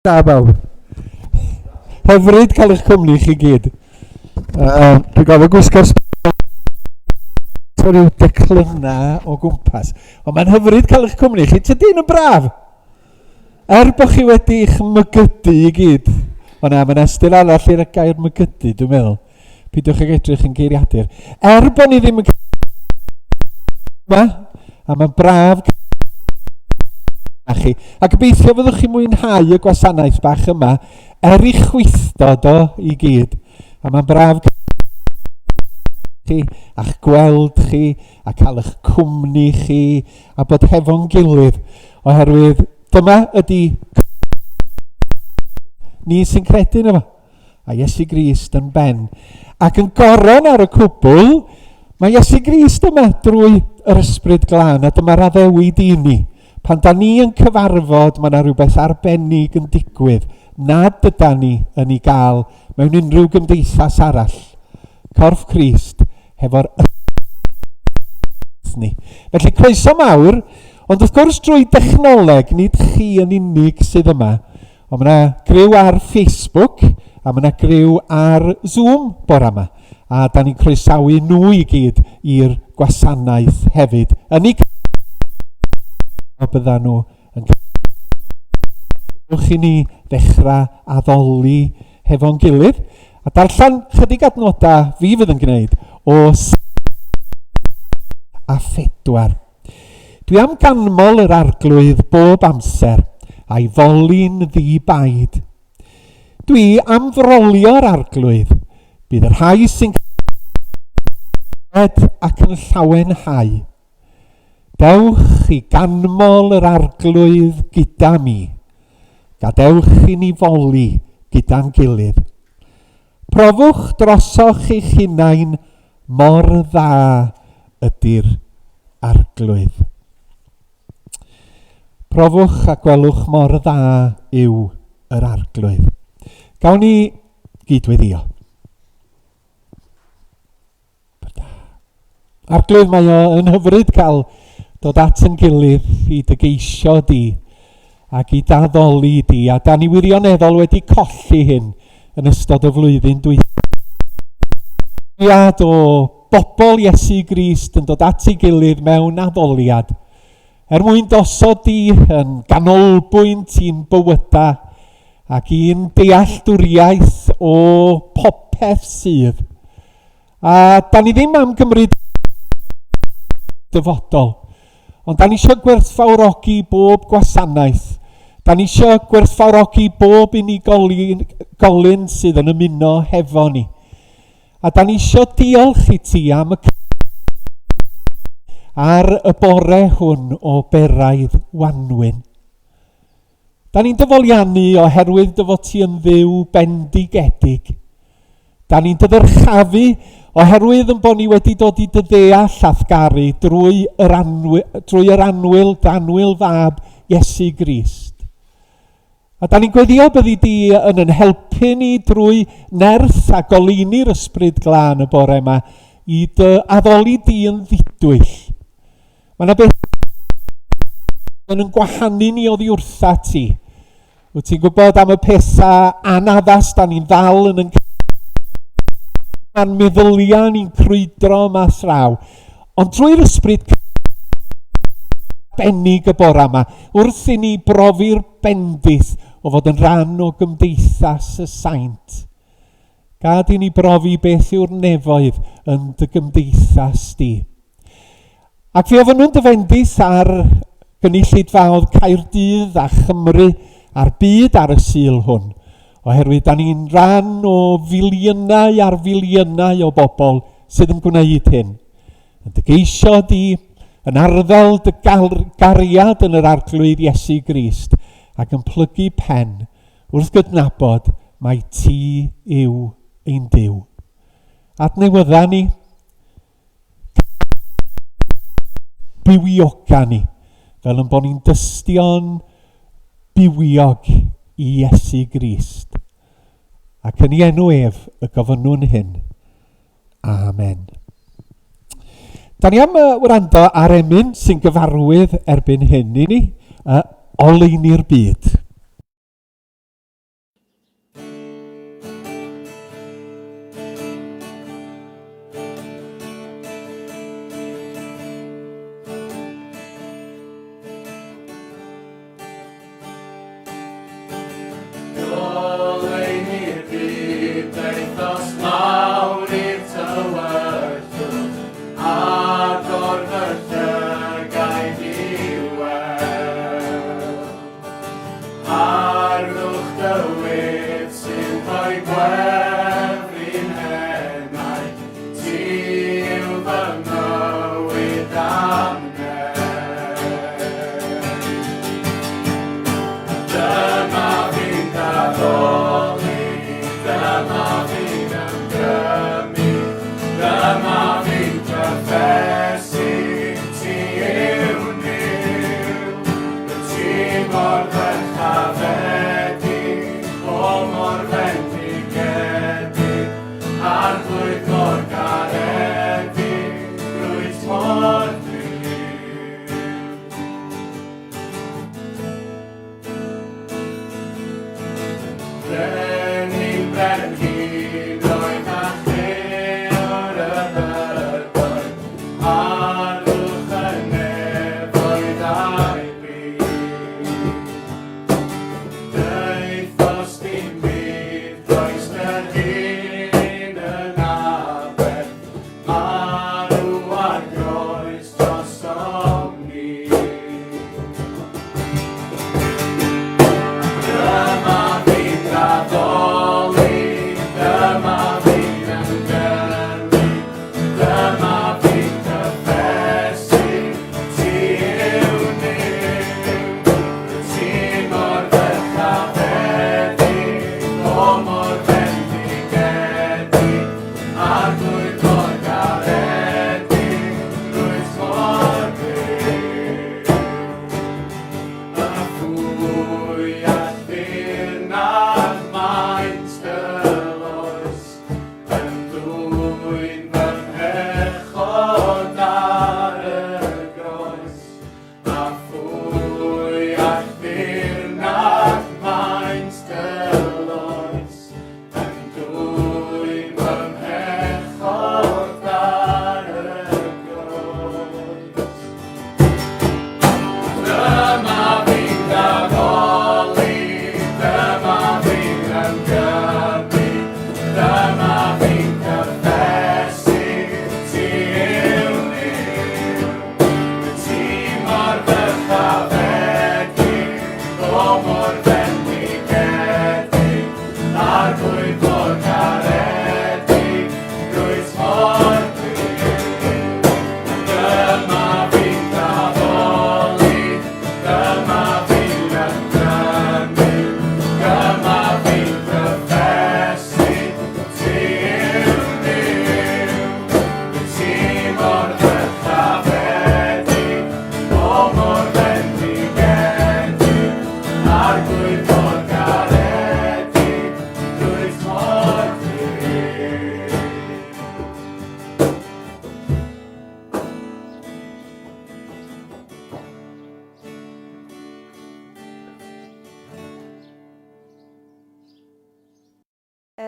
Da bawb. Hyfryd cael eich cwmni chi gyd. Dwi'n gofio gwisgo'r rhyw declynnau o gwmpas. Ond mae'n hyfryd cael eich cwmni chi. Tydyn yn braf? Er bod chi wedi eich mygydu i gyd. O na, mae'n ystyr arall i'r gair mygydu, dwi'n meddwl. Peidiwch ag edrych yn geiriadur. Er bod ni ddim yn yma, a mae'n braf a chi. A gobeithio fyddwch chi'n mwynhau y gwasanaeth bach yma, er i chwithdod o i gyd. A mae'n braf chi, a'ch gweld chi, a cael eich cwmni chi, a bod hefo'n gilydd, oherwydd dyma ydy ni sy'n credu yno fo. A Iesu Grist yn ben. Ac yn goron ar y cwbl, mae Iesu Grist yma drwy yr Ysbryd Glân, a dyma'r addewid i ni. Pan da ni yn cyfarfod, mae yna rhywbeth arbennig yn digwydd nad yda ni yn ei gael mewn unrhyw gymdeithas arall. Corff Crist hefo'r ni. Felly croeso mawr, ond wrth gwrs drwy dechnoleg, nid chi yn unig sydd yma, Ond mae yna griw ar Facebook a mae yna griw ar Zoom bore yma. A da ni'n croesawu nhw i gyd i'r gwasanaeth hefyd. Yn ei bydda nhw yn Gewch i ni ddechrau addoli hefo'n gilydd a darllen chydig adnodau fi fydd yn gwneud o a phedwar. Dwi am ganmol yr Arglwydd bob amser, a'i foli'n ddi-baid. Dwi am frolio'r Arglwydd, bydd y rhai sy'n cred ac yn llawenhau. Dewch i ganmol yr Arglwydd gyda mi. Gadewch i ni foli gyda'n gilydd. Profwch drosoch eich hunain mor dda ydy'r Arglwydd. Profwch a gwelwch mor dda yw yr Arglwydd. Gawn ni gydweddio. Arglwydd, mae o yn hyfryd cael dod at yn gilydd i dy geisio di ac i daddoli di, a da ni wirioneddol wedi colli hyn yn ystod y flwyddyn dwytha. O bobl Iesu Grist yn dod at ei gilydd mewn addoliad, er mwyn dosod di yn ganolbwynt i'n bywydau ac i'n dealltwriaeth o popeth sydd. A da ni ddim am gymryd dyfodol, ond da ni eisiau gwerthfawrogi bob gwasanaeth. Da ni eisiau gwerthfawrogi bob unigolyn sydd yn ymuno hefo ni. A da ni eisiau diolch i ti am y ar y bore hwn o beraidd wanwyn. Da ni'n dyfoliannu oherwydd dy fod ti yn Dduw bendigedig. Da ni'n dy ddyrchafu oherwydd yn bod ni wedi dod i dy ddeall a'th garu drwy yr, anwy, drwy yr annwyl, dy annwyl fab Iesu Grist. A da ni'n gweddio byddi di yn yn helpu ni drwy nerth a goleuni'r Ysbryd Glân y bore yma i dy addoli di yn ddidwyll. Mae yna beth yn yn gwahanu ni oddi wrtha ti. Wyt ti'n gwybod am y pethau anaddas da ni'n ddal yn yn a'n meddyliau ni'n crwydro yma thraw. Ond drwy'r ysbryd arbennig y bore yma, wrth i ni brofi'r bendith o fod yn rhan o gymdeithas y saint. Gad i ni brofi beth yw'r nefoedd yn dy gymdeithas di. Ac fe ofynnwn dy fendith ar gynulleidfaoedd Caerdydd a Chymru a'r byd ar y Sul hwn, oherwydd da ni'n rhan o filiynau ar filiynau o bobl sydd yn gwneud hyn. Yn dy geisio di, yn arddel dy gariad yn yr Arglwydd Iesu Grist, ac yn plygu pen wrth gydnabod mai ti yw ein Duw. Adnewydda ni, bywioga ni, fel yn bod ni'n dystion bywiog i Iesu Grist. Ac yn ei enw ef y gofynnwn hyn. Amen. Da ni am wrando ar emyn sy'n gyfarwydd erbyn hyn i ni, Oleuni'r Byd.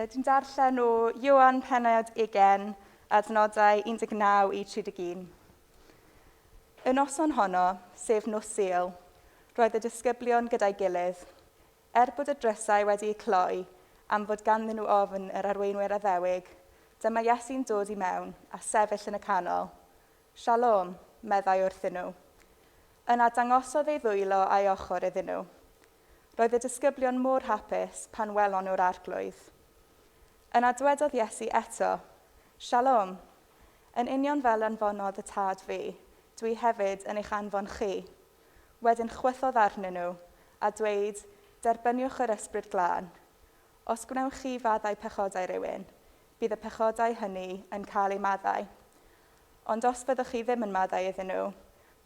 Dwi'n darllen o Ioan pennod 20, adnodau 19 i 31. Y noson honno, sef nos Sul, roedd y disgyblion gyda'i gilydd. Er bod y drysau wedi'u cloi am fod ganddyn nhw ofn yr arweinwyr addewig, dyma Iesu'n dod i mewn a sefyll yn y canol. Shalom, meddai wrthyn nhw. Yna dangosodd ei ddwylo a'i ochr iddyn nhw. Roedd y disgyblion mor hapus pan welon nhw'r Arglwydd. Yna dywedodd Iesu eto, Shalom! Yn union fel anfonodd y Tad fi, dwi hefyd yn eich anfon chi. Wedyn chwythodd arnyn nhw, a dweud, Derbyniwch yr Ysbryd Glân. Os gwnewch chi faddau pechodau rhywun, bydd y pechodau hynny yn cael eu maddau. Ond os fyddwch chi ddim yn maddau iddyn nhw,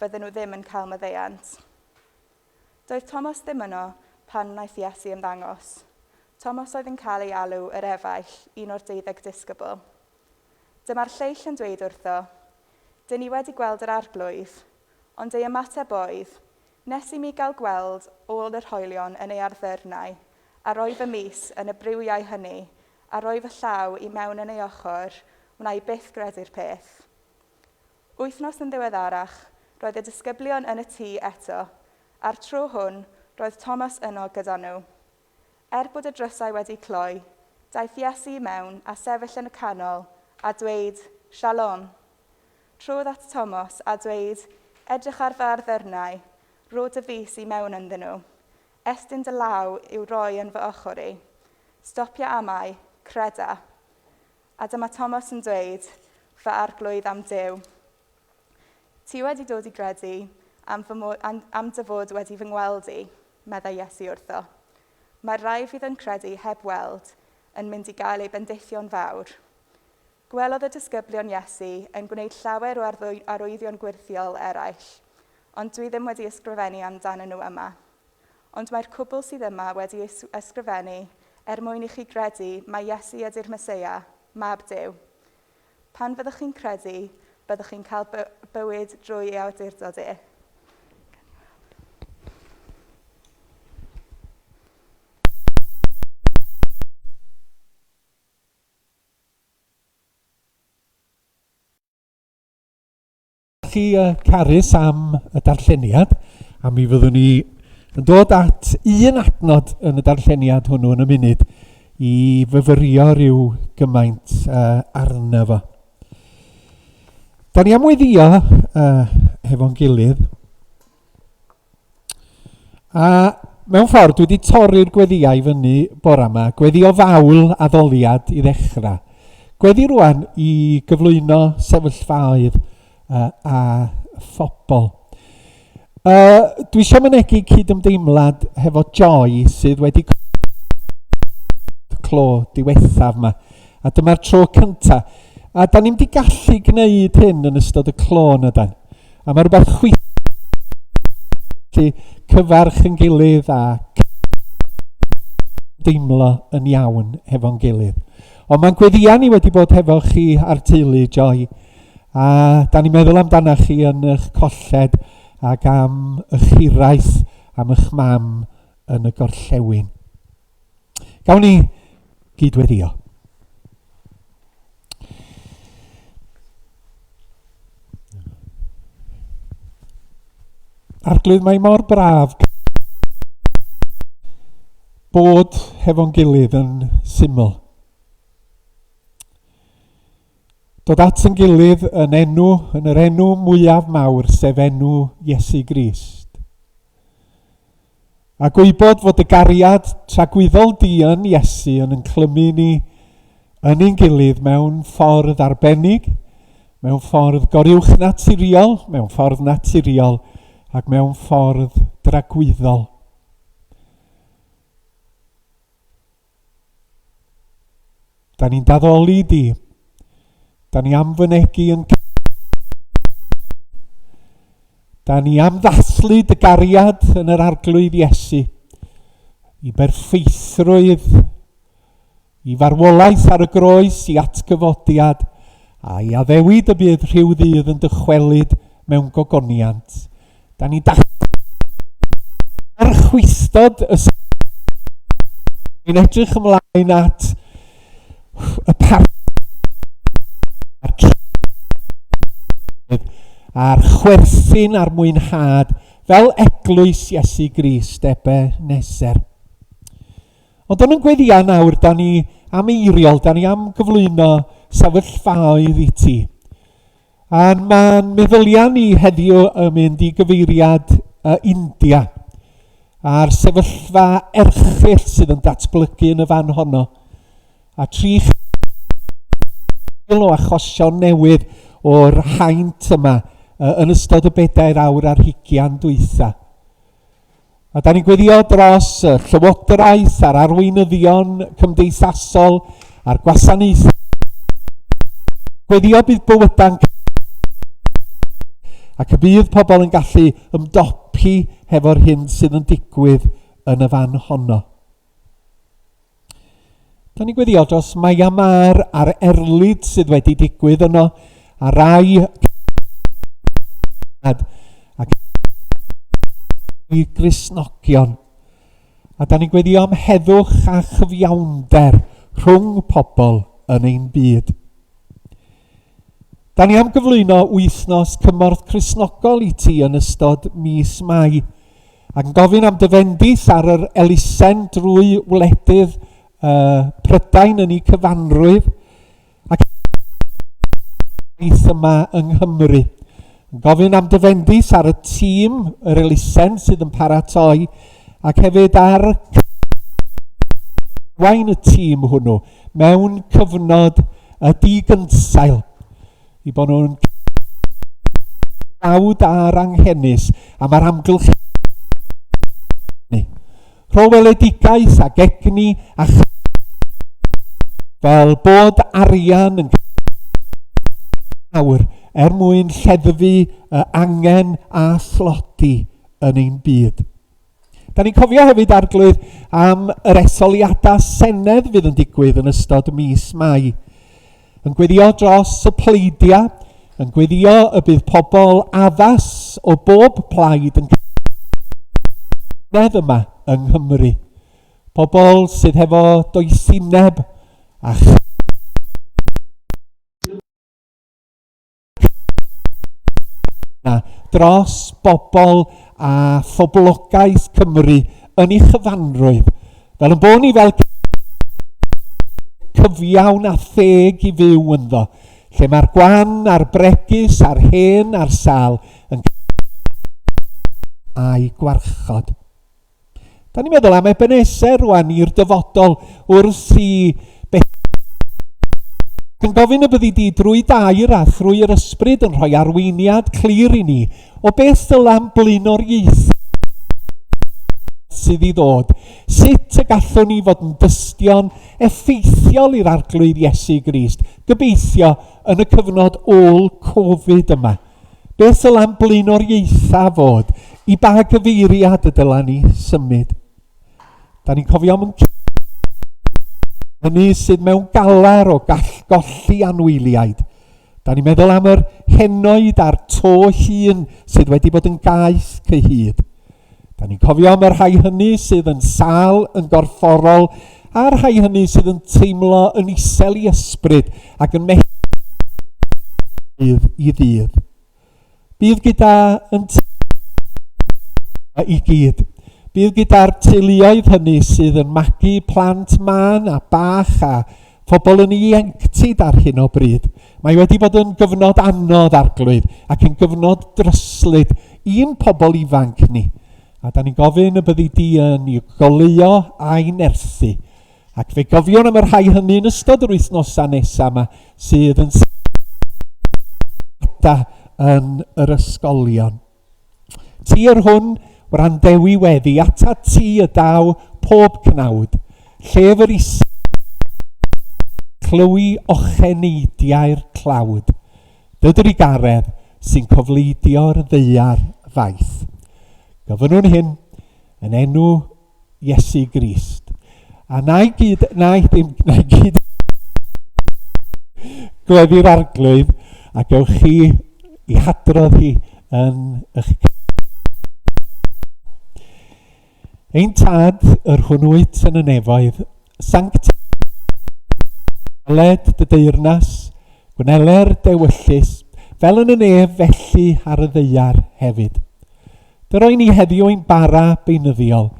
fydden nhw ddim yn cael maddeuant. Doedd Tomos ddim yno pan wnaeth Iesu ymddangos. Tomos oedd yn cael ei alw yr Efaill, un o'r deuddeg disgybl. Dyma'r lleill yn dweud wrtho, Dyn ni wedi gweld yr Arglwydd. Ond ei ymateb oedd, Nes i mi gael gweld ôl yr hoelion yn ei arddyrnau, a rhoi fy mys yn y briwiau hynny, a rhoi fy llaw i mewn yn ei ochr, wna i byth gredu'r peth. Wythnos yn ddiweddarach, roedd y disgyblion yn y tŷ eto, a'r tro hwn, roedd Thomas yno gyda nhw. Er bod y drysau wedi cloi, daeth Iesu i mewn a sefyll yn y canol, a dweud, Shalom! Trodd at Thomas a dweud, Edrych ar fy arddyrnau, rho dy fys i mewn ynddyn nhw. Estyn dy law i'w roi yn fy ochr i. Stopia amau, creda. A dyma Thomas yn dweud, Fy Arglwydd a'm Duw. Ti wedi dod i gredu am, fy mo, am, am dy fod wedi fy ngweld i, meddai Iesu wrtho. Mae'r rhai fydd yn credu heb weld yn mynd i gael eu bendithio'n fawr. Gwelodd y disgyblion Iesu yn gwneud llawer o arwyddion gwyrthiol eraill, ond dwi ddim wedi ysgrifennu amdanyn nhw yma. Ond mae'r cwbl sydd yma wedi ei ysgrifennu er mwyn i chi gredu mai Iesu ydy'r Meseia, Mab Duw. Pan fyddwch chi'n credu, byddwch chi'n cael bywyd drwy ei awdurdod e. chi, Carys, am y darlleniad, a mi fyddwn ni yn dod at un adnod yn y darlleniad hwnnw yn y munud i fyfyrio rhyw gymaint uh, arno fo. Da ni am weddio uh, hefo'n gilydd. A mewn ffordd, dwi wedi torri'r gweddïau fyny bora yma. Gweddi o fawl addoliad i ddechrau. Gweddi rwan i gyflwyno sefyllfaoedd uh, a phobl. Uh, dwi eisiau mynegi cydymdeimlad hefo Joy sydd wedi clo diwethaf yma. A dyma'r tro cyntaf. A da ni'n di gallu gwneud hyn yn ystod y clo na dan. A mae rhywbeth chwith gallu cyfarch yn gilydd a deimlo yn iawn hefo'n gilydd. Ond mae'n gweddiau ni wedi bod hefo chi a'r teulu, Joy. A da ni'n meddwl amdana chi yn eich colled ac am eich hiraeth am eich mam yn y gorllewin. Gawn ni gydweddio. Arglwydd, mae mor braf bod hefo'n gilydd yn syml. Dod at yn gilydd yn enw, yn yr enw mwyaf mawr, sef enw Iesu Grist. A gwybod fod y gariad tragwyddol di yn Iesu yn yn clymu ni yn ein gilydd mewn ffordd arbennig, mewn ffordd goruwchnaturiol, mewn ffordd naturiol ac mewn ffordd dragwyddol. Da ni'n daddoli di. Da ni am fynegi yn Da ni am ddathlu dy gariad yn yr Arglwydd Iesu i berffeithrwydd, i farwolaeth ar y groes, i atgyfodiad, a i addewid y bydd rhyw ddydd yn dychwelyd mewn gogoniant. Da ni'n dathlu chwistod y Ni'n edrych ymlaen at y par a'r chwerthin a'r mwynhad fel eglwys Iesu Grist, Ebeneser. Ond yn yn gweddiau nawr, da ni am eiriol, da ni am gyflwyno sefyllfaoedd i ti. A mae'n meddyliau ni heddiw yn mynd i gyfeiriad uh, India a'r sefyllfa erchyll sydd yn datblygu yn y fan honno. A 3,000 o achosion newydd o'r haint yma uh, yn ystod y bedair awr ar hugian dwytha. A da ni'n gweddio dros y llywodraeth a'r arweinyddion cymdeithasol a'r gwasanaethau. Gweddio bydd bywydau'n ac y bydd pobl yn gallu ymdopi hefo'r hyn sydd yn digwydd yn y fan honno. Da ni'n gweddio dros Myanmar a'r erlid sydd wedi digwydd yno, a rai ac i Gristnogion. A da ni'n gweddio am heddwch a chyfiawnder rhwng pobl yn ein byd. Da ni am gyflwyno wythnos cymorth Cristnogol i ti yn ystod mis Mai, ac yn gofyn am dy fendith ar yr elusen drwy wledydd uh, Prydain yn ei cyfanrwydd, ac yma yng Nghymru. Yn gofyn am dy fendith ar y tîm, yr elusen sydd yn paratoi, ac hefyd ar arwain y tîm hwnnw mewn cyfnod y digynsail, i bod nhw'n tlawd a'r anghenus, a mae'r amgylch ni. Rho weledigaeth ac egni a fel bod arian yn awr er mwyn lleddfu y angen a thlodi yn ein byd. Da ni'n cofio hefyd, Arglwydd, am yr etholiadau Senedd fydd yn digwydd yn ystod mis Mai. Yn gweddio dros y pleidiau, yn gweddio y bydd pobl addas o bob plaid yn Senedd yma yng Nghymru. Pobl sydd hefo doethineb a dros bobl a phoblogaeth Cymru yn ei chyfanrwydd, fel yn bod ni fel cyfiawn a theg i fyw ynddo, lle mae'r gwan a'r bregus a'r hen a'r sal yn a'i gwarchod. Da ni'n meddwl am Ebenezer rwan i'r dyfodol wrth i beth yn gofyn y byddi di drwy dair a thrwy yr ysbryd yn rhoi arweiniad clir i ni o beth ddyla'n blaenoriaeth sydd i ddod, sut y gallwn ni fod yn dystion effeithiol i'r Arglwydd Iesu Grist, gobeithio yn y cyfnod ôl Covid yma. Beth ddyla'n blaenoriaethau fod? I ba gyfeiriad y dyla ni symud? Da ni'n cofio am hynny sydd mewn galar o gall golli anwyliaid. Da ni'n meddwl am yr henoed a'r to hŷn sydd wedi bod yn gaeth cyhyd. Da ni'n cofio am y rhai hynny sydd yn sâl yn gorfforol a'r rhai hynny sydd yn teimlo yn isel i ysbryd ac yn methu dydd i ddydd. Bydd gyda yn i gyd. Bydd gyda'r teuluoedd hynny sydd yn magu plant mân a bach a phobl yn ieuenctid ar hyn o bryd. Mae wedi bod yn gyfnod anodd, Arglwydd, ac yn gyfnod dryslyd i'n pobl ifanc ni. A da ni'n gofyn y byddi di yn i'w goleuo a'i nerthu. Ac fe gofiwn am y rhai hynny yn ystod yr wythnosau nesaf yma sydd yn yn yr ysgolion. Ti yr hwn wrandewi weddi, atat ti y daw pob cnawd, llef yr is clywi ocheneidiau'r tlawd, dy drugaredd sy'n cofleidio'r ddaear faith. Gofynnwn hyn yn enw Iesu Grist. A na i gyd, na i ddim, na i gyd gweddi'r arglwydd a gewch chi i hadrodd hi yn eich Ein tad, yr hwn wyt yn y nefoedd, sanct Weled dy deyrnas, gwneler d'ewyllys, fel yn y nef felly ar y ddaear hefyd. Dy roi ni heddiw ein bara beunyddiol,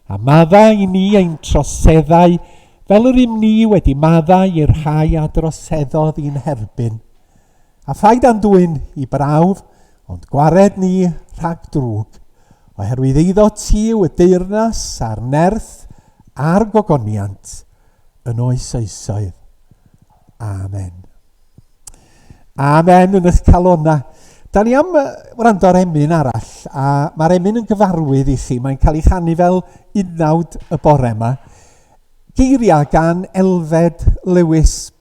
a maddau i ni ein troseddau, fel yr ym ni wedi maddau i'r rhai a droseddodd i'n herbyn. A phaid â'n dwyn i brawf, ond gwared ni rhag drwg, oherwydd eiddo ti yw y deyrnas a'r nerth a'r gogoniant yn oes oesoedd. Amen. Amen yn eich calonnau. Da ni am wrando ar emyn arall, a mae'r emyn yn gyfarwydd i chi. Mae'n cael ei chanu fel unawd y bore yma. Geiriau gan Elfed Lewis.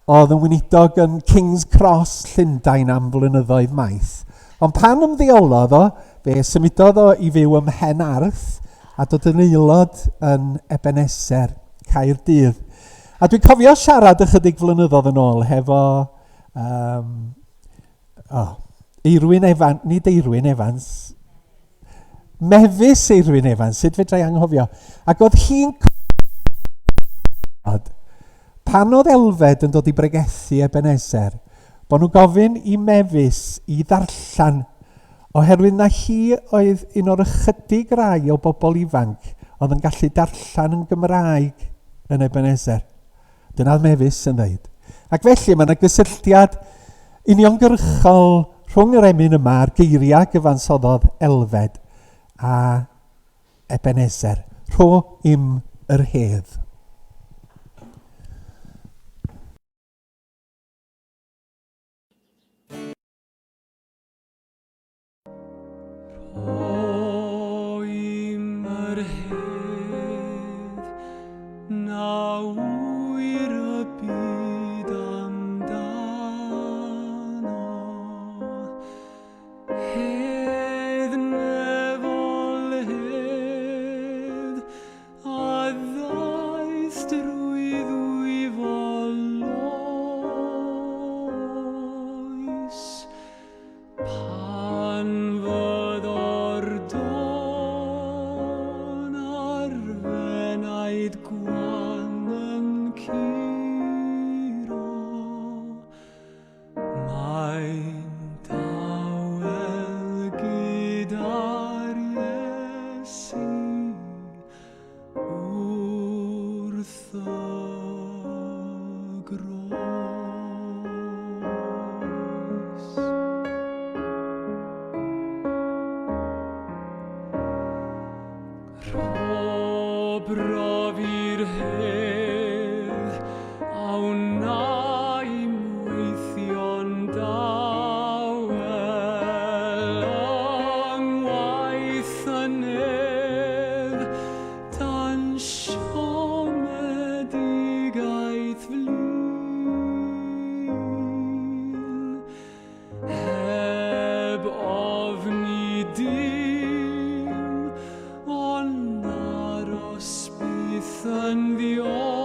Oedd yn weinidog yn King's Cross, Llundain am flynyddoedd maith. Ond pan ymddeolodd o, fe symudodd o i fyw ym Mhen Arth a dod yn aelod yn Ebeneser, Caerdydd. A dwi'n cofio siarad ychydig flynyddoedd yn ôl hefo um, oh, Eirwyn Evans, nid Eirwyn Evans, Mefus Eirwyn Evans, sut fedra i anghofio? Ac oedd hi'n pan oedd Elfed yn dod i bregethu Ebenezer, bod nhw'n gofyn i Mefus i ddarllen, oherwydd na hi oedd un o'r ychydig rai o bobl ifanc oedd yn gallu darllen yn Gymraeg yn Ebenezer. Dyna oedd Mefus yn dweud. Ac felly mae yna gysylltiad uniongyrchol rhwng yr emyn yma a'r geiriau gyfansoddodd Elfed a Ebenezer. Rho im yr hedd. Rhoim yr hedd na ŵyr y byd amdano. Hedd nefol hedd a ddaeth drwy ddwyfol oes. Pan fyddo'r don ar f'enaid gwan yn curo, mae'n dawel gyda'r Iesu wrth y groes. Rho brofi'r hedd a wna i'm weithio'n dawel yng ngwaith y nef dan siomedigaeth flin. Heb ofni dim, ond aros byth yn ddiogel.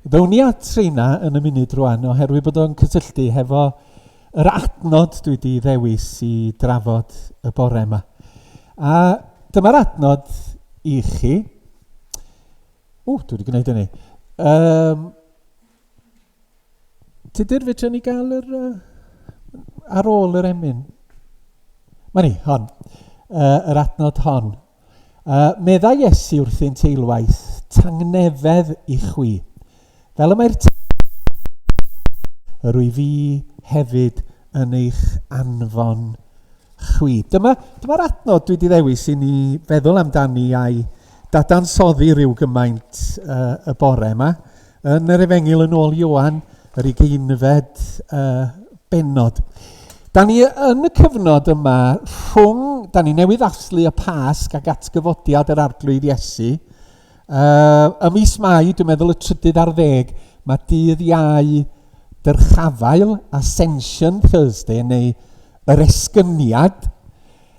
Ddown ni at rheina yn y munud rwan oherwydd bod o'n cysylltu hefo yr adnod dwi wedi ddewis i drafod y bore yma. A dyma'r adnod i chi. O, dwi wedi gwneud hynny. Um, Tudur, fedra ni gael yr... Uh, ar ôl yr emyn? Mae ni, hon. Uh, yr adnod hon. Uh, meddai Iesu wrthynt eilwaith, tangnefedd i chwi. Fel y mae'r yr wyf fi hefyd yn eich anfon chwi. Dyma, dyma'r adnod dwi wedi ddewis i ni feddwl amdani a'i dadansoddi rhyw gymaint uh, y bore yma. Yn yr Efengyl yn ôl Ioan, yr ugeinfed uh, bennod. Da ni yn y cyfnod yma rhwng, da ni newydd ddathlu y Pasg ac atgyfodiad yr Arglwydd Iesu. Uh, ym mis Mai, dwi'n meddwl y trydydd ar ddeg, mae dydd Iau Dyrchafael, Ascension Thursday, neu yr Esgyniad,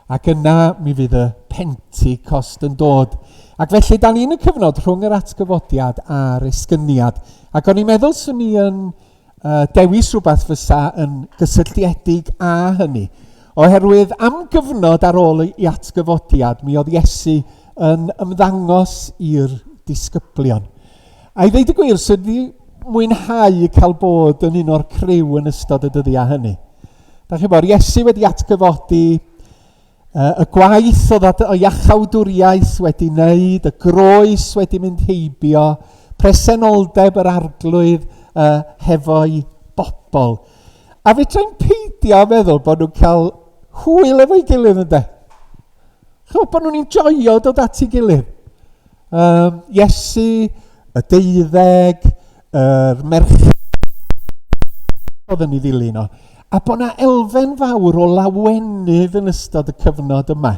Ac yna mi fydd y Pentecost yn dod. Ac felly, da ni yn y cyfnod rhwng yr atgyfodiad a'r esgyniad. Ac o'n i'n meddwl swn i yn uh, dewis rhywbeth fysa yn gysylltiedig â hynny. Oherwydd am gyfnod ar ôl ei atgyfodiad, mi oedd Iesu yn ymddangos i'r disgyblion. A i ddeud y gwir, swn i mwynhau cael bod yn un o'r criw yn ystod y dyddiau hynny. Da chi'n bod, Iesu wedi atgyfodi, y gwaith o, ddad, o iachawdwriaeth wedi wneud, y groes wedi mynd heibio, presenoldeb yr arglwydd uh, hefo'i bobl. A fedrai'n peidio meddwl bod nhw'n cael hwyl efo'i gilydd ynde. Chymod, bod nhw'n enjoio dod at ei gilydd. Um, Iesu, y deuddeg, yr merched oedd yn ei ddilyn o. A bod yna elfen fawr o lawenydd yn ystod y cyfnod yma.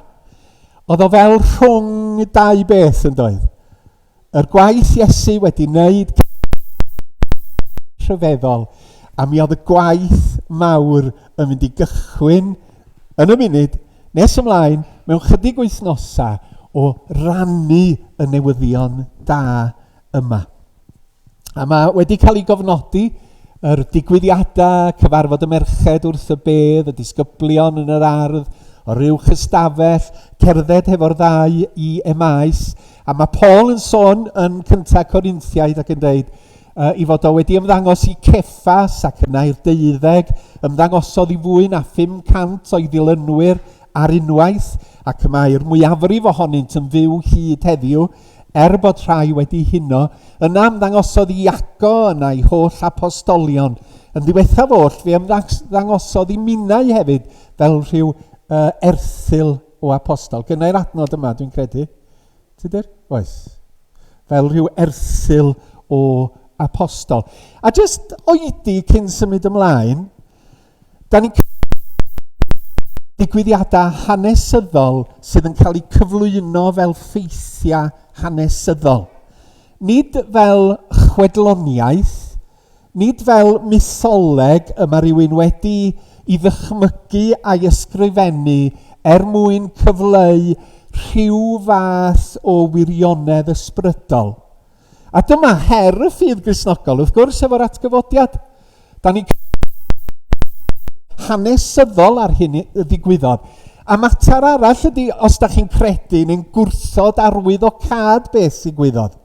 Oedd o fel rhwng dau beth yn doedd. Yr gwaith Iesu wedi wneud rhyfeddol, a mi oedd y gwaith mawr yn mynd i gychwyn yn y munud nes ymlaen mewn chydig wythnosau o rannu y newyddion da yma. A mae wedi cael ei gofnodi yr digwyddiadau, cyfarfod y merched wrth y bedd, y disgyblion yn yr ardd, o'r uwch ystafell, cerdded hefo'r ddau i Emaus. A mae Paul yn sôn yn cyntaf Corinthiaid ac yn dweud uh, i fod o wedi ymddangos i Ceffas ac yna i'r deuddeg, ymddangosodd i fwy na 500 o'i ddilynwyr ar unwaith, ac mae'r mwyafrif ohonynt yn fyw hyd heddiw, Er bod rhai wedi huno, yna ymddangosodd Iago yna i holl apostolion. Yn ddiwethaf oll, fe ymddangosodd i minnau hefyd fel rhyw uh, erthyl o apostol. Gynnau'r adnod yma, dwi'n credu. Tudur? Oes. Fel rhyw erthyl o apostol. A jyst oedi cyn symud ymlaen, Da ni'n digwyddiadau hanesyddol sydd yn cael eu cyflwyno fel ffeithiau hanesyddol. Nid fel chwedloniaeth, nid fel mytholeg y mae rhywun wedi i ddychmygu a'i ysgrifennu er mwyn cyfleu rhyw fath o wirionedd ysbrydol. A dyma her y ffydd Gristnogol, wrth gwrs, efo'r atgyfodiad. Da ni'n hanesyddol ar hyn y ddigwyddodd. A mater arall ydy, os da chi'n credu neu'n gwrthod arwydd o cad beth ddigwyddodd.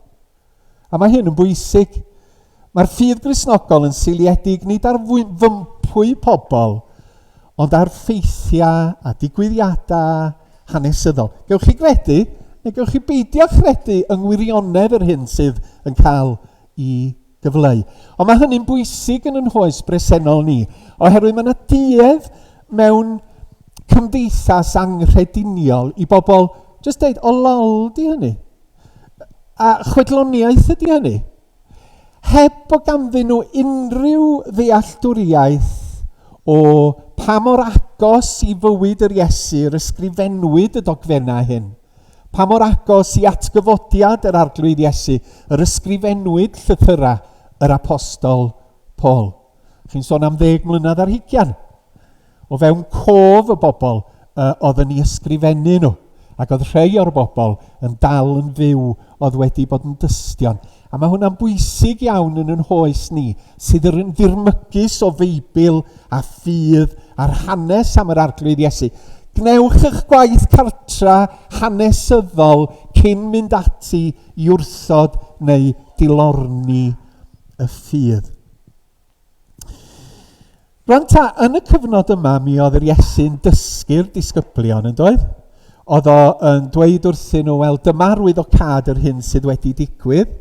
A mae hyn yn bwysig. Mae'r ffydd Gristnogol yn seiliedig nid ar fympwy pobl, ond ar ffeithiau a digwyddiadau hanesyddol. Gewch chi gredu, neu gewch chi beidio chredu yng ngwirionedd yr hyn sydd yn cael i gyfleu. Ond mae hynny'n bwysig yn yn hoes bresennol ni, oherwydd mae yna duedd mewn cymdeithas anghrediniol i bobl jyst deud, o lol di hynny. A chwedloniaeth ydy hynny. Heb bod ganddyn nhw unrhyw ddealltwriaeth o pa mor agos i fywyd yr Iesu yr ysgrifennwyd y dogfennau hyn, pa mor agos i atgyfodiad yr Arglwydd Iesu yr ysgrifennwyd llythyrau yr Apostol Paul. Chi'n sôn am ddeg mlynedd ar hugian. O fewn cof y bobl uh, oedd yn ei ysgrifennu nhw, ac oedd rhai o'r bobl yn dal yn fyw oedd wedi bod yn dystion. A mae hwnna'n bwysig iawn yn yn hoes ni, sydd yn ddirmygus o Feibl a ffydd a'r hanes am yr Arglwydd Iesu. Gwnewch eich gwaith cartra hanesyddol cyn mynd ati i wrthod neu dilorni y ffydd. Rwan ta, yn y cyfnod yma mi oedd yr Iesu'n dysgu'r disgyblion, yn doedd? Oedd o yn dweud wrthyn nhw, wel, dyma arwyddocâd yr hyn sydd wedi digwydd,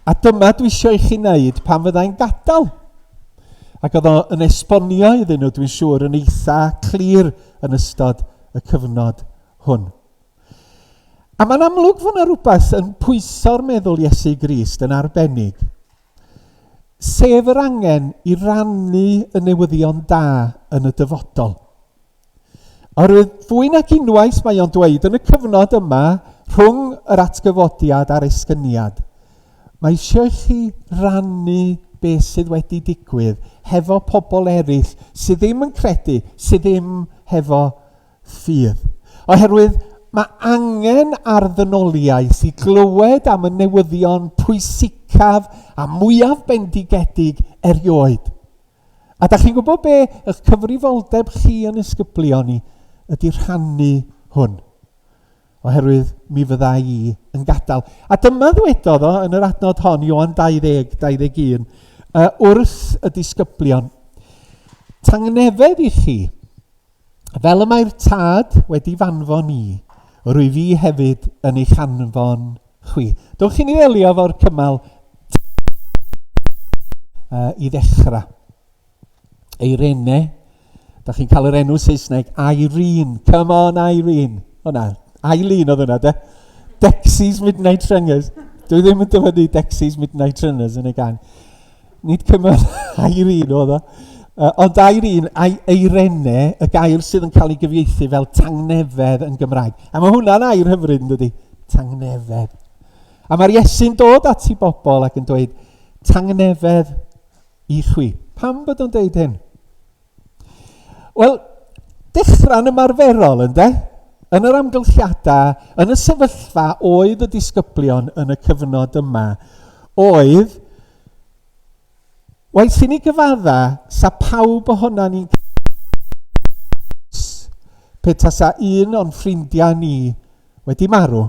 a dyma dwi eisiau i chi wneud pan fyddai'n gadael. Ac oedd o yn esbonio iddyn nhw, dwi'n siŵr, yn eitha clir yn ystod y cyfnod hwn. A mae'n amlwg fod yna rhywbeth yn pwyso'r meddwl Iesu Grist yn arbennig. Sef yr angen i rannu y newyddion da yn y dyfodol. Oherwydd fwy nag unwaith mae o'n dweud yn y cyfnod yma rhwng yr atgyfodiad a'r esgyniad, mae eisiau i chi rannu beth sydd wedi digwydd hefo pobl eraill sydd ddim yn credu, sydd ddim hefo ffydd. Oherwydd mae angen ar ddynoliaeth i glywed am y newyddion pwysicaf a mwyaf bendigedig erioed. A da chi'n gwybod be eich cyfrifoldeb chi yn ysgyblion ni ydy rhannu hwn. Oherwydd mi fydda i yn gadael. A dyma ddwedodd o yn yr adnod hon, Ioan 20, 21, uh, wrth y disgyblion. Tangnefedd i chi, Fel y mae'r Tad wedi f'anfon i, rwyf fi hefyd yn eich anfon chwi. Dewch i ni ddelio efo'r cymal i ddechrau. Eirene, da chi'n cael yr enw Saesneg, Irene. Come on, Irene. O na, Eileen oedd hwnna, de. Dexys Midnight Runners. Dwi ddim yn dyfynnu Dexys Midnight Runners yn y gan. Nid cymal Irene oedd o. Ond Irene, Eirene, y gair sydd yn cael ei gyfieithu fel tangnefedd yn Gymraeg. A mae hwnna'n air hyfryd yn dydi? Tangnefedd. A mae'r Iesu'n dod at i bobl ac yn dweud, tangnefedd i chwi. Pam bod o'n dweud hyn? Wel, dechrau'n ymarferol, ynde? Yn yr amgylchiadau, yn y sefyllfa oedd y disgyblion yn y cyfnod yma, oedd, waeth i ni gyfadda, sa pawb ohona ni'n pe tasa un o'n ffrindiau ni wedi marw,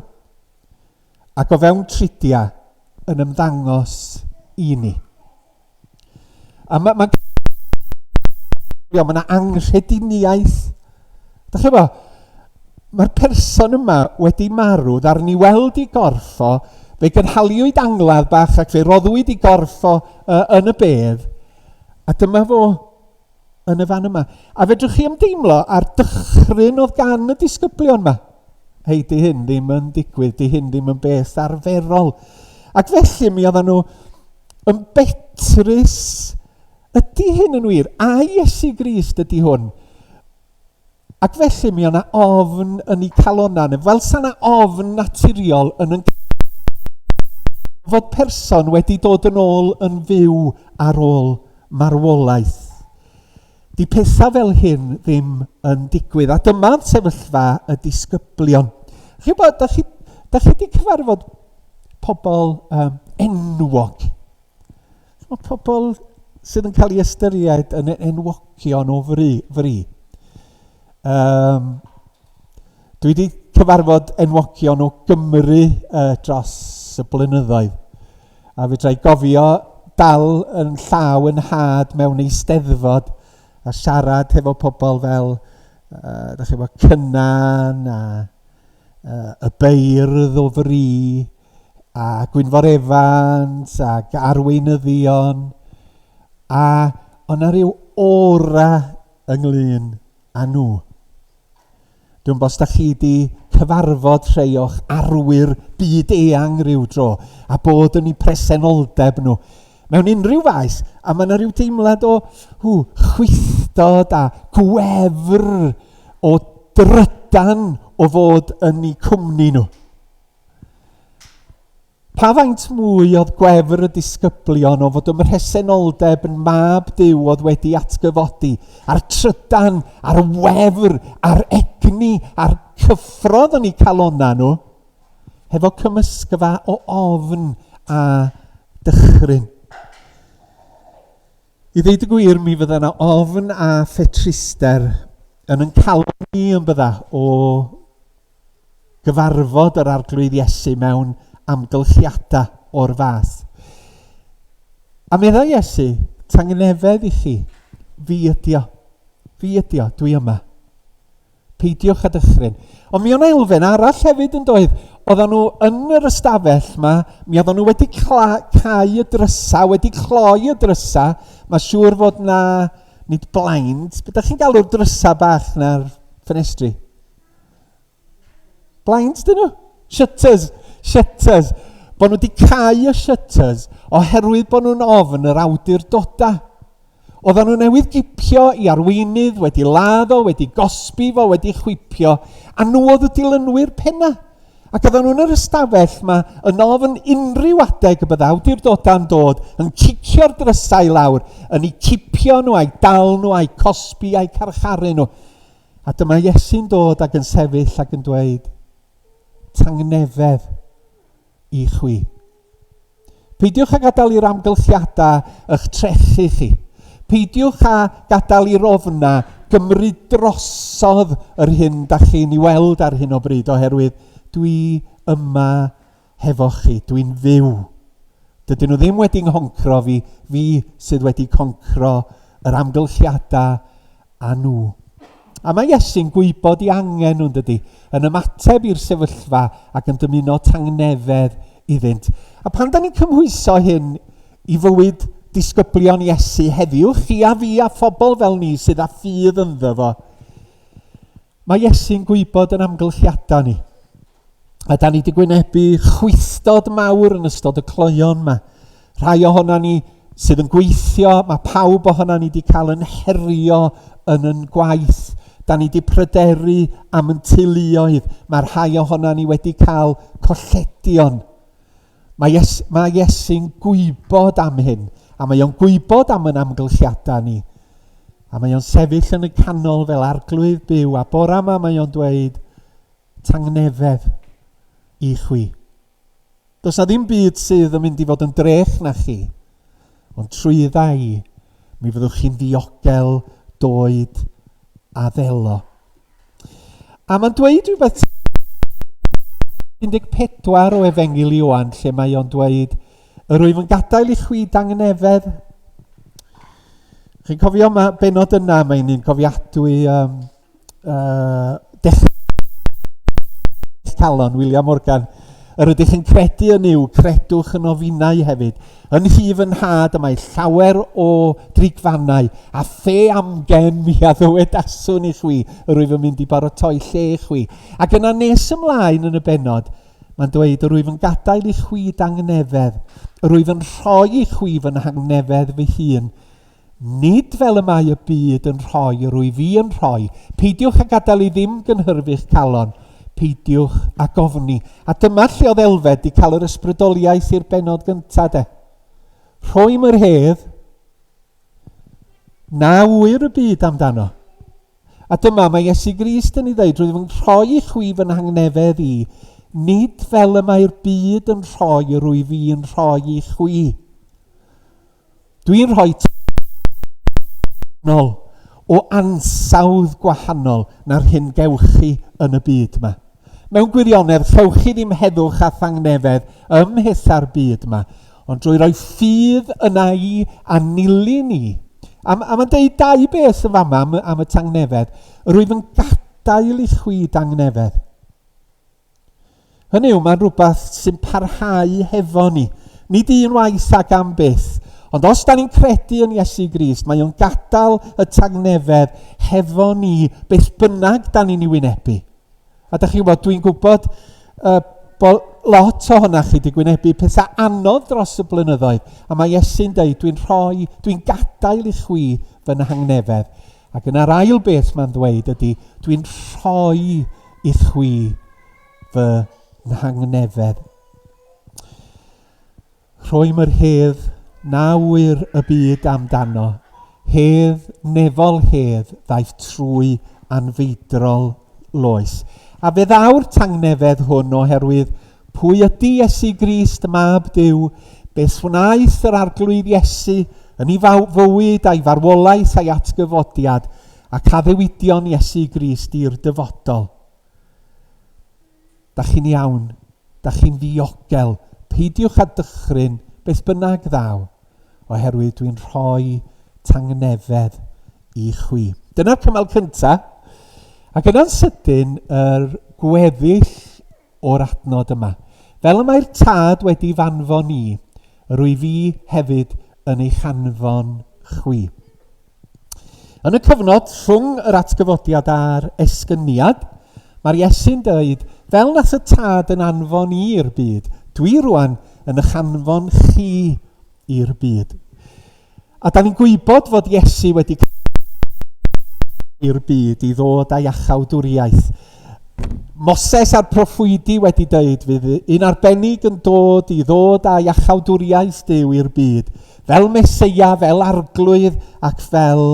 ac o fewn tridiau yn ymddangos i ni. A mae ma, ma yna anghrediniaeth. Da chi bo, mae'r person yma wedi marw, ddar ni weld i gorff o, fe gynhaliwyd angladd bach ac fe roddwyd i gorff o uh, yn y bedd, a dyma fo yn y fan yma. A fedrwch chi ymdeimlo ar dychryn oedd gan y disgyblion yma. Hei, di hyn ddim yn digwydd, di hyn ddim yn beth arferol. Ac felly mi oedden nhw yn betrus. Ydy hyn yn wir? A Iesu Grist ydy hwn? Ac felly mi o'na ofn yn eu calonnau nhw, fel sa 'na ofn naturiol yn yn fod person wedi dod yn ôl yn fyw ar ôl marwolaeth. Di pethau fel hyn ddim yn digwydd. A dyma sefyllfa y disgyblion. Chi'n gwybod, da chi, da chi wedi cyfarfod pobl um, enwog. Mae pobl sydd yn cael ei ystyried yn enwogion o fri. fri. Um, dwi wedi cyfarfod enwogion o Gymru uh, dros y blynyddoedd. A fedra i gofio dal yn llaw yn nhad mewn eisteddfod a siarad hefo pobl fel, uh, da chi bod, Cynan a uh, y beirdd o fri a Gwynfor Evans ac arweinyddion a o'na rhyw aura ynglyn â nhw. Dwi'n bos da chi di cyfarfod rhai o'ch arwyr byd eang rhyw dro a bod yn eu presenoldeb nhw mewn unrhyw faes a mae yna rhyw deimlad o hw, chwithdod a gwefr o drydan o fod yn eu cwmni nhw. Pa faint mwy oedd gwefr y disgyblion o fod ym mhresenoldeb yn mab Duw oedd wedi atgyfodi, a'r trydan, a'r wefr, a'r egni, a'r cyffrodd yn eu calonnau nhw, hefo cymysgfa o ofn a dychryn. I ddeud y gwir, mi fydda yna ofn a phetruster yn yn calon ni yn bydda o gyfarfod yr Arglwydd Iesu mewn amgylchiadau o'r fath. A meddai Iesu, tangnefedd i chi, fi ydi o, fi ydi o, dwi yma. Peidiwch â dychryn. Ond mi o'na elfen arall hefyd yn doedd. Oedden nhw yn yr ystafell ma, mi oedden nhw wedi cau y drysa, wedi cloi y drysa. Mae siŵr fod na, nid blind, beth ydych chi'n galw'r drysa bach na'r ffenestri? Blinds dyn nhw? Shutters, shutters. Bod nhw wedi cau y shutters oherwydd bod nhw'n ofn yr awdurdodau. Oedden nhw newydd gipio i arweinydd, wedi ladd o, wedi gosbi fo, wedi chwipio, a nhw oedd y dilynwyr penna. Ac oedden nhw'n yr ystafell ma yn ofn unrhyw adeg y bydde awdurdodau'n dod yn cicio'r drysau i lawr, yn eu cipio nhw, a'u dal nhw, a'u cosbi, a'u carcharu nhw. A dyma Iesu'n dod ac yn sefyll ac yn dweud, Tangnefedd i chwi. Peidiwch â gadael i'r amgylchiadau eich trechu chi. Peidiwch â gadael i'r ofna gymryd drosodd yr hyn da chi'n ei weld ar hyn o bryd, oherwydd dwi yma hefo chi, dwi'n fyw. Dydyn nhw ddim wedi nghoncro fi, fi sydd wedi concro yr amgylchiadau a nhw. A mae Iesu'n gwybod i angen nhw'n dydy, yn ymateb i'r sefyllfa ac yn dymuno tangnefedd iddynt. A pan da ni'n cymhwyso hyn i fywyd disgyblion Iesu heddiw, chi a fi a phobl fel ni sydd â ffydd ynddo fo, mae Iesu'n gwybod yn amgylchiadau ni. A da ni wedi gwynebu chwithdod mawr yn ystod y cloeon yma. Rhai ohona ni sydd yn gweithio, mae pawb ohona ni wedi cael yn herio yn yn gwaith. Da ni wedi pryderu am yn teuluoedd. Mae rhai ohona ni wedi cael colledion. Mae, Ies, mae Iesu'n gwybod am hyn, a mae o'n gwybod am yn amgylchiadau ni. A mae o'n sefyll yn y canol fel arglwydd byw, a bora yma mae o'n dweud, tangnefedd i chwi. Does na ddim byd sydd yn mynd i fod yn drech na chi, ond trwydda i, mi fyddwch chi'n ddiogel doed a ddelo. A mae'n dweud rhywbeth 14 o Efengyl Ioan, lle mae o'n dweud, Yr wyf yn gadael i chwi dangnefedd. Chi'n cofio ma benod yna, mae'n un cofiadwy um, uh, dechrau calon, William Morgan. Yr ydych yn credu yn yw, credwch yn ofinau hefyd. Yn nhŷ fy nhad y mae llawer o drigfannau, a phe amgen mi a ddywedaswn i chwi, yr wyf yn mynd i baratoi lle i chwi. Ac yna nes ymlaen yn y bennod, mae'n dweud, yr wyf yn gadael i chwi dangnefedd, yr wyf yn rhoi i chwi fy nhangnefedd fy hun, Nid fel y mae y byd yn rhoi yr wyf fi yn rhoi. Peidiwch â gadael i ddim gynhyrfu'ch calon. Peidiwch â gofni. A dyma lle oedd Elfed di cael yr ysbrydoliaeth i'r bennod gynta de. Rhoim yr hedd, na ŵyr y byd amdano. A dyma mae Iesu Grist yn ei ddeud, rwyf yn rhoi i chwi fy nhangnefedd i, nid fel y mae'r byd yn rhoi yr wyf fi'n rhoi i chwi. Dwi'n rhoi nol o ansawdd gwahanol na'r hyn gewch chi yn y byd yma. Mewn gwirionedd, chewch chi ddim heddwch a thangnefedd ym mhethau'r byd yma, ond drwy roi ffydd yna i a nilyn i. A, a mae'n deud dau beth yn fama am, am y tangnefedd. Yr wyf yn gadael i chwi dangnefedd. Hynny yw, mae'n rhywbeth sy'n parhau hefo ni. Nid un waith ac am byth. Ond os da ni'n credu yn Iesu Grist, mae o'n gadael y tangnefedd hefo ni beth bynnag da ni'n ei wynebu. A da chi'n gwybod, dwi'n gwybod uh, bod lot ohonoch chi wedi gwynebu pethau anodd dros y blynyddoedd. A mae Iesu'n dweud, dwi'n rhoi, dwi'n gadael i chwi fy nhangnefedd. Ac yna'r ail beth mae'n ddweud ydy, dwi'n rhoi i chwi fy nhangnefedd. Rhoim yr hedd na ŵyr y byd amdano, hedd nefol hedd ddaeth trwy anfeidrol loes. A fe ddaw'r tangnefedd hwn oherwydd pwy ydy Iesu Grist, Mab Duw? Beth wnaeth yr Arglwydd Iesu yn ei fywyd a'i farwolaeth a'i atgyfodiad ac addewidion Iesu Grist i'r dyfodol. Da chi'n iawn, da chi'n ddiogel, peidiwch â dychryn beth bynnag ddaw, oherwydd dwi'n rhoi tangnefedd i chwi. Dyna'r cymal cyntaf. Ac yna'n sydyn, yr gweddill o'r adnod yma. Fel y mae'r Tad wedi f'anfon i, yr wyf fi hefyd yn eich anfon chwi. Yn y cyfnod rhwng yr atgyfodiad a'r esgyniad, mae'r Iesu'n dweud, fel nath y Tad yn anfon i i'r byd, dwi rwan yn eich anfon chi i'r byd. A da ni'n gwybod fod Iesu wedi i'r byd i ddod â iachawdwriaeth. Moses a'r proffwydi wedi dweud fydd un arbennig yn dod i ddod â iachawdwriaeth Duw i'r byd, fel Meseia, fel arglwydd ac fel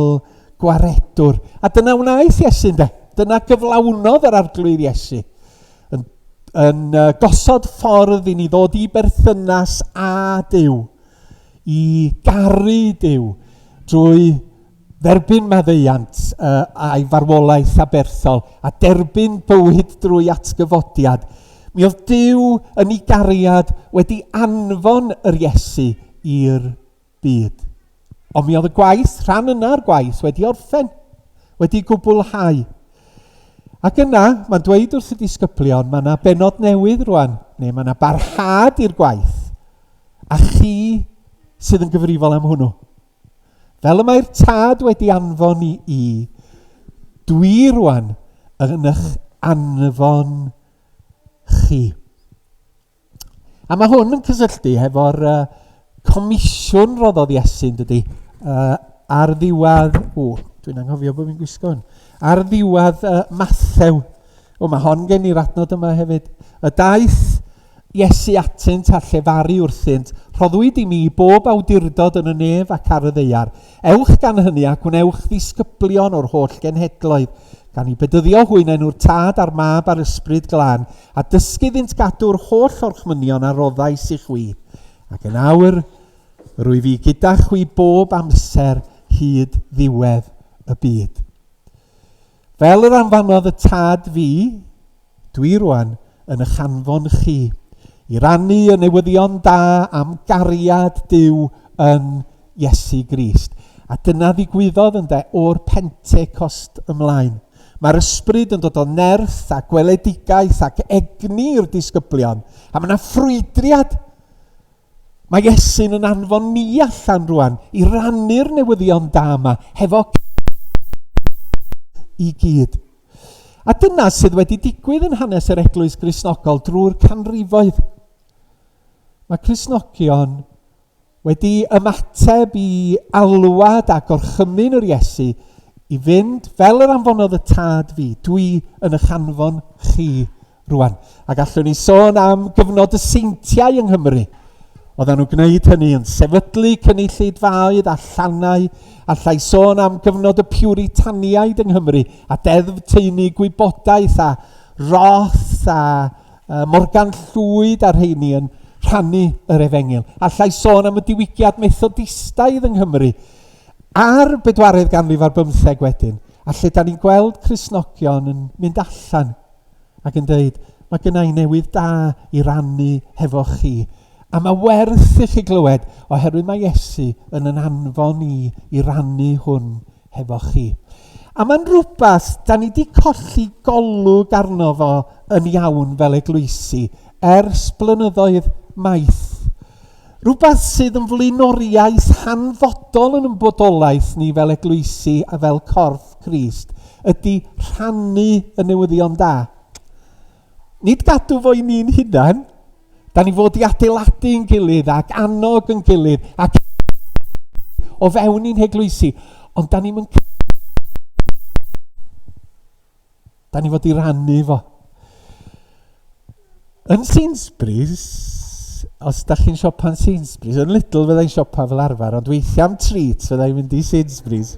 gwaredwr. A dyna wnaeth Iesu, ynde? Dyna gyflawnodd yr arglwydd Iesu. Yn, yn gosod ffordd i ni ddod i berthynas â Duw. i garu Duw drwy dderbyn maddeuant uh, a'i farwolaeth aberthol a derbyn bywyd drwy atgyfodiad. Mi oedd Duw yn ei gariad wedi anfon yr Iesu i'r byd. Ond mi oedd y gwaith, rhan yna'r gwaith, wedi orffen, wedi gwblhau. Ac yna, mae'n dweud wrth y disgyblion, mae yna benod newydd rwan, neu mae yna barhad i'r gwaith. A chi sydd yn gyfrifol am hwnnw. Fel y mae'r tad wedi anfon i i, dwi rwan yn eich anfon chi. A mae hwn yn cysylltu hefo'r uh, comisiwn roddodd Iesu, yn dydy, uh, ar ddiwedd, o, dwi'n anghofio bod fi'n gwisgo hwn, ar ddiwedd uh, Mathew. O, mae hon gen i'r adnod yma hefyd. Y daith Iesu atynt a llefaru wrthynt, Rhoddwyd i mi bob awdurdod yn y nef ac ar y ddaear. Ewch gan hynny a gwnewch ddisgyblion o'r holl genhedloedd, gan i bedyddio hwy'n enw'r Tad a'r Mab a'r Ysbryd Glân, a dysgu iddynt gadw'r holl orchmynion a roddais i chwi. Ac yn awr, rwyf fi gyda chwi bob amser hyd ddiwedd y byd. Fel yr anfanodd y Tad fi, dwi rwan yn eich anfon chi, i rannu y newyddion da am gariad Duw yn Iesu Grist. A dyna ddigwyddodd ynde o'r Pentecost ymlaen. Mae'r ysbryd yn dod o nerth a gweledigaeth ac egni i'r disgyblion, a mae yna ffrwydriad. Mae Iesu'n yn anfon ni allan rwan i rannu'r newyddion da yma hefo i gyd. A dyna sydd wedi digwydd yn hanes yr Eglwys Gristnogol drwy'r canrifoedd. Mae Cristnogion wedi ymateb i alwad a gorchymyn yr Iesu i fynd fel yr anfonodd y Tad fi, dwi yn eich anfon chi rwan. A gallwn ni sôn am gyfnod y seintiau yng Nghymru. Oedden nhw'n gwneud hynny yn sefydlu cynulleidfaoedd a llannau. Allai sôn am gyfnod y Puritaniaid yng Nghymru a deddf taenu gwybodaeth a Roth a Morgan Llwyd a rheini yn rhannu yr efengyl. Allai sôn am y diwygiad Methodistaidd yng Nghymru a'r bedwaredd ganrif ar bymtheg wedyn, a lle da ni'n gweld Cristnogion yn mynd allan ac yn dweud, mae gynna i newydd da i rannu hefo chi. A mae werth i chi glywed, oherwydd mae Iesu yn yn anfon i i rannu hwn hefo chi. A mae'n rhywbeth da ni wedi colli golwg arno fo yn iawn fel eglwysi ers blynyddoedd maith. Rhywbeth sydd yn flaenoriaeth hanfodol yn ein bodolaeth ni fel eglwysi a fel corff Crist ydy rhannu y newyddion da. Nid gadw fo i ni'n hunain. Da ni fod i adeiladu yn gilydd ac annog yn gilydd ac o fewn i'n heglwysi. Ond da ni'n Da ni fod i rannu fo. Yn Sainsbury's, os da chi'n siopa'n Sainsbury's, yn Lidl fyddai'n siopa fel arfer, ond weithiau am treat fyddai'n mynd i Sainsbury's.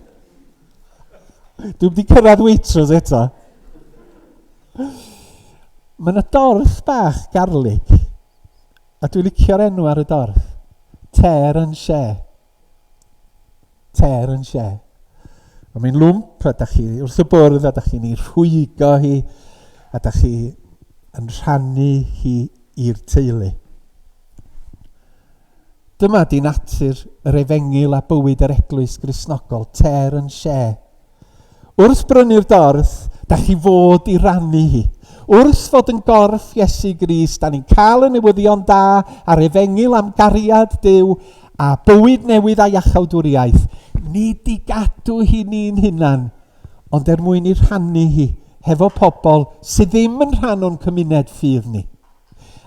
Dwi'm wedi cyrraedd Waitrose eto. Mae yna dorth bach garlig, a dwi'n licio'r enw ar y dorth. Tear and share. Tear and share. A mae'n lwmp, a da chi wrth y bwrdd, a da chi'n ei rhwygo hi, a da chi yn rhannu hi i'r teulu. Dyma di natur yr efengyl a bywyd yr eglwys Gristnogol, tear and share. Wrth brynu'r dorth, da chi fod i rannu hi. Wrth fod yn gorff Iesu Grist, da ni'n cael y newyddion da a'r efengyl am gariad Duw a bywyd newydd a iachawdwriaeth, nid i gadw hi ni'n hunan, ond er mwyn i rhannu hi hefo pobl sydd ddim yn rhan o'n cymuned ffydd ni.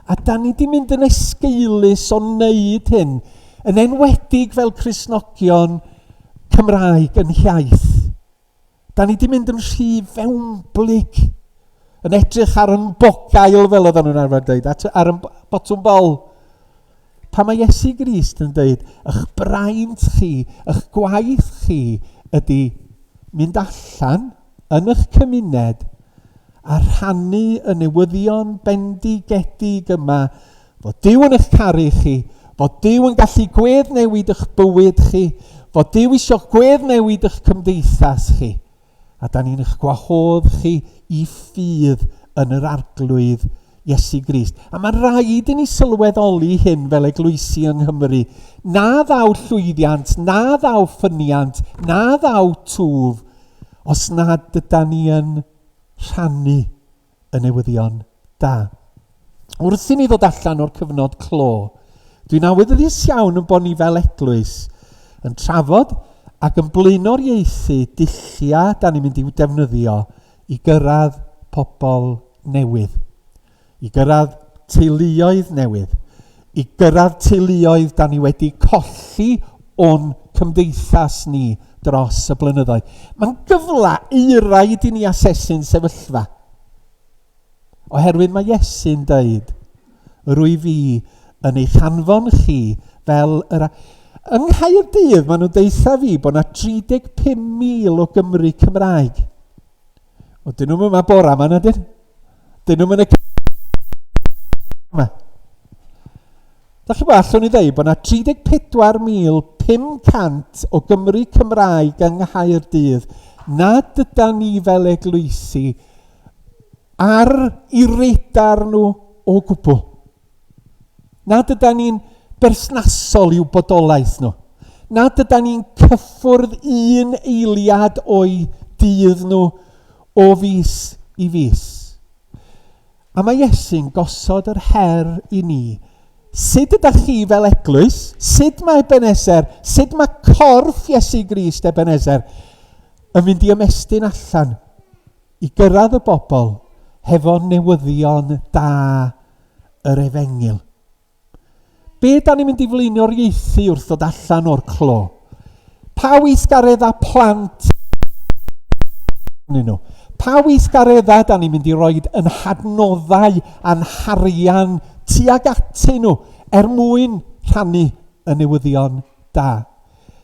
A da ni di mynd yn esgeulus o wneud hyn, yn enwedig fel Cristnogion Cymraeg yn hiaith. Da ni di mynd yn rhy fewnblyg, yn edrych ar yn bogail, fel oedden nhw'n arfer dweud, at, ar yn botwm bol. Pa mae Iesu Grist yn dweud, eich braint chi, eich gwaith chi ydy mynd allan yn eich cymuned a rhannu y newyddion bendigedig yma fod Duw yn eich caru chi, fod Duw yn gallu gweddnewid eich bywyd chi, fod Duw isio gweddnewid eich cymdeithas chi. A da ni'n eich gwahodd chi i ffydd yn yr Arglwydd Iesu Grist. A mae'n rhaid i ni sylweddoli hyn fel eglwysi yng Nghymru. Na ddaw llwyddiant, na ddaw ffyniant, na ddaw twf, os nad yda ni yn rhannu y newyddion da. Wrth i ni ddod allan o'r cyfnod clo, dwi'n awyddus iawn yn bod ni fel eglwys yn trafod ac yn blaenoriaethu dulliau da ni'n mynd i'w defnyddio i gyrraedd pobl newydd, i gyrraedd teuluoedd newydd, i gyrraedd teuluoedd da ni wedi colli o'n cymdeithas ni dros y blynyddoedd. Mae'n gyfle euraid i ni asesu'n sefyllfa. Oherwydd mae Iesu'n dweud, rwy fi yn eich hanfon chi fel yr... Yng Nghaerdydd, maen nhw'n deutha fi bod yna 35,000 o Gymry Cymraeg. O, dyn nhw'n yma bora yma, na dyn? Dyn nhw'n yn y... yma. Da chi'n bod, allwn ni ddeud bod yna 34,500 o Gymry Cymraeg yng Nghaerdydd nad yda ni fel eglwysi ar i radar nhw o gwbl. Nad yda ni'n berthnasol i'w bodolaeth nhw. Nad yda ni'n cyffwrdd un eiliad o'i dydd nhw o fis i fis. A mae Iesu'n gosod yr her i ni. Sut ydych chi fel eglwys? Sut mae Ebenezer? Sut mae corff Iesu Grist Ebenezer yn mynd i ymestyn allan i gyrraedd y bobl hefo newyddion da yr efengyl? Be da ni'n mynd i flaenoriaethu wrth ddod allan o'r clo? Pa weithgareddau plant nhw? Pa weithgareddau da ni'n mynd i roi yn hadnoddau a'n harian tuag atyn nhw er mwyn rhannu y newyddion da?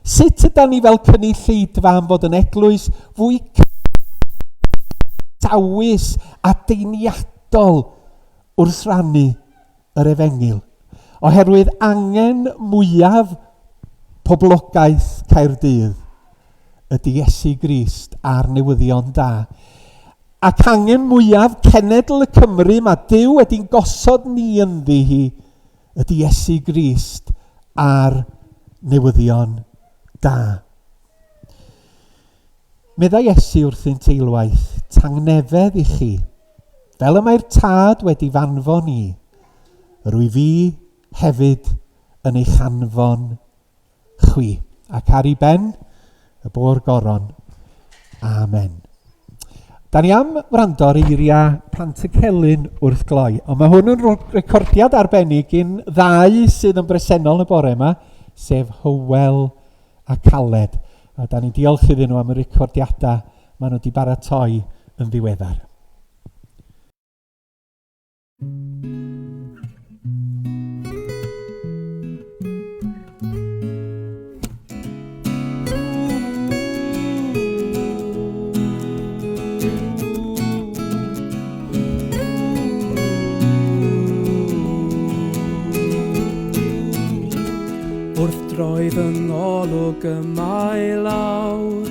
Sut yda ni fel cynulleidfa am fod yn eglwys fwy dawis a deiniadol wrth rannu yr efengyl, oherwydd angen mwyaf poblogaeth Caerdydd ydy Iesu Grist a'r newyddion da. Ac angen mwyaf cenedl y Cymru mae Duw wedi'n gosod ni ynddi hi ydy Iesu Grist a'r newyddion da. Meddai Iesu wrthynt eilwaith, Tangnefedd i chi, fel y mae'r Tad wedi f'anfon i, yr wyf fi hefyd yn eich anfon chwi. Ac ar ei ben y bo'r goron. Amen. Da ni am wrando ar eiriau Pantycelyn wrth gloi, ond mae hwn yn recordiad arbennig gyn ddau sydd yn bresennol yn y bore yma, sef Hywel a caled, a da ni'n diolch iddyn nhw am y recordiadau maen nhw wedi baratoi yn ddiweddar. Wrth droi fy ngolwg yma i lawr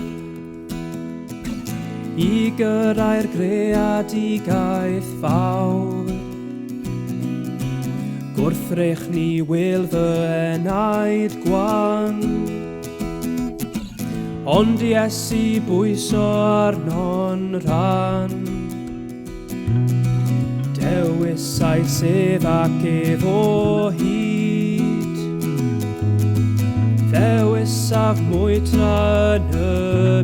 I gyrraedd greadigaeth fawr Gwrthrych ni wil fy enaid gwan Ond Iesu bwyso arno'n rhan Dewisais ef ac ef o hyd. Ddewisaf mwy tra yn y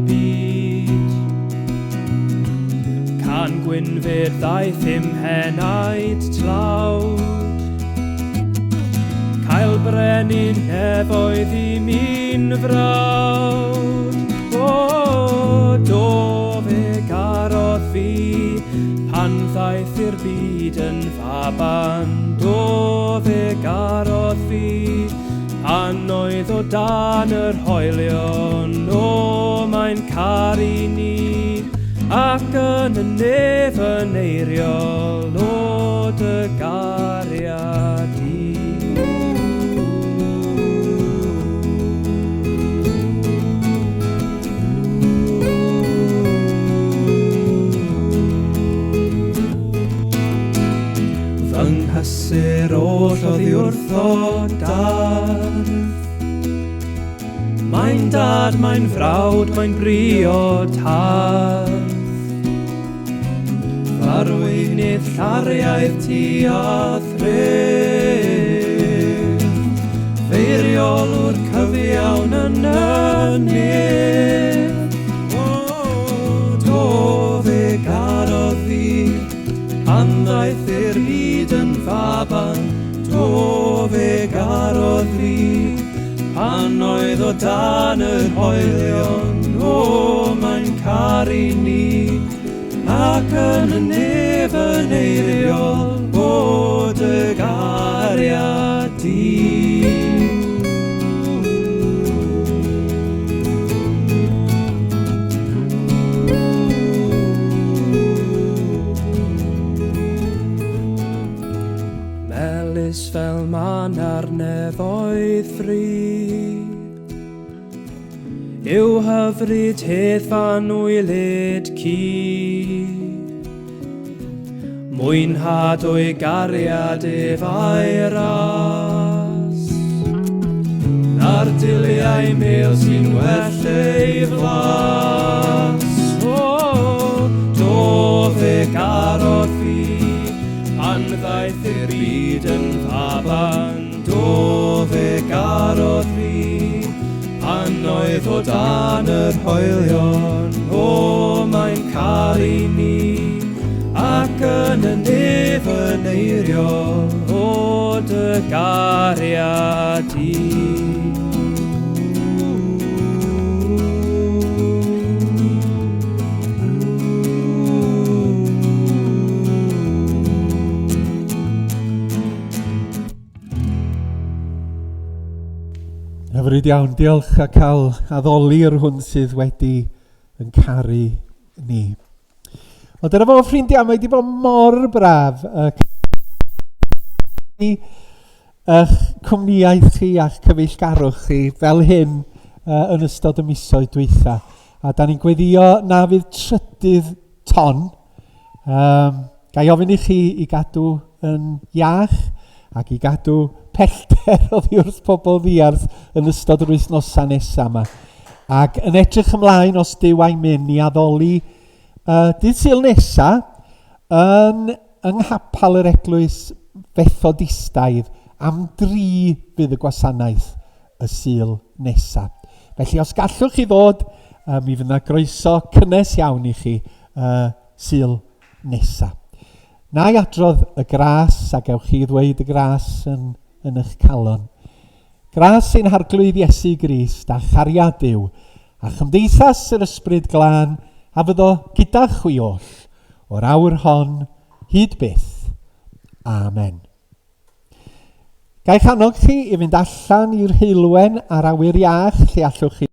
byd. Can gwynfyd ddaeth i'm henaid tlawd. Cael brenin nefoedd i mi'n frawd. O, do fe garodd fi pan ddaeth i'r byd yn faban. Do fe garodd fi pan oedd o dan yr hoelion. O, mae'n caru ni ac yn y nef yn eiriol. O, dy gariad i. Fy nghysur oll oddi wrtho dardd. Mae'n dad, mae'n frawd, mae'n briod hardd. Farwynydd llariaidd ti a thref. Feiriolwr cyfiawn yn y nef. O, do fe garodd fi, pan ddaeth i'r byd yn faban. Do fe garodd fi, pan oedd o dan yr hoelion. O, mae'n caru ni, ac yn y nef yn eiriol, o dy gariad di. Melys fel man ar nefoedd fri, Yw hyfryd hedd fan wylyd ci. Mwynhad o'i gariad ef a'i ras, Na'r diliau mel sy'n well ei flas. O, do fe garodd fi, pan ddaeth i'r byd yn faban. Do fe garodd fi, pan oedd o dan yr hoelion. O, mae'n caru ni, ac yn y nef yn eiriol, o dy gariad i. Hyfryd iawn, diolch a cael addoli'r hwn sydd wedi yn caru ni. Wel, dyna fo, ffrindiau, mae wedi bod mor braf eich cwmnïaeth chi a'ch cyfeillgarwch chi fel hyn yn ystod y misoedd dwytha. A da ni'n gweddio na fydd trydydd ton. Ga i ofyn i chi i gadw yn iach ac i gadw pellter oddi wrth pobl ddiarth yn ystod yr wythnosau nesaf yma. Ac yn edrych ymlaen os Duw a'i myn i addoli dydd Sul nesa yn yng nghapel yr eglwys Fethodistaidd am dri fydd y gwasanaeth y Sul nesa. Felly os gallwch chi ddod, mi fydd yna groeso cynnes iawn i chi y Sul nesa. Na i adrodd y gras a gewch chi ddweud y gras yn, yn eich calon. Gras ein Harglwydd Iesu Grist a chariad Duw a chymdeithas yr Ysbryd Glân a fyddo gyda chwi oll o'r awr hon hyd byth. Amen. Ga i'ch annog chi i fynd allan i'r heulwen a'r awyr iach lle allwch chi.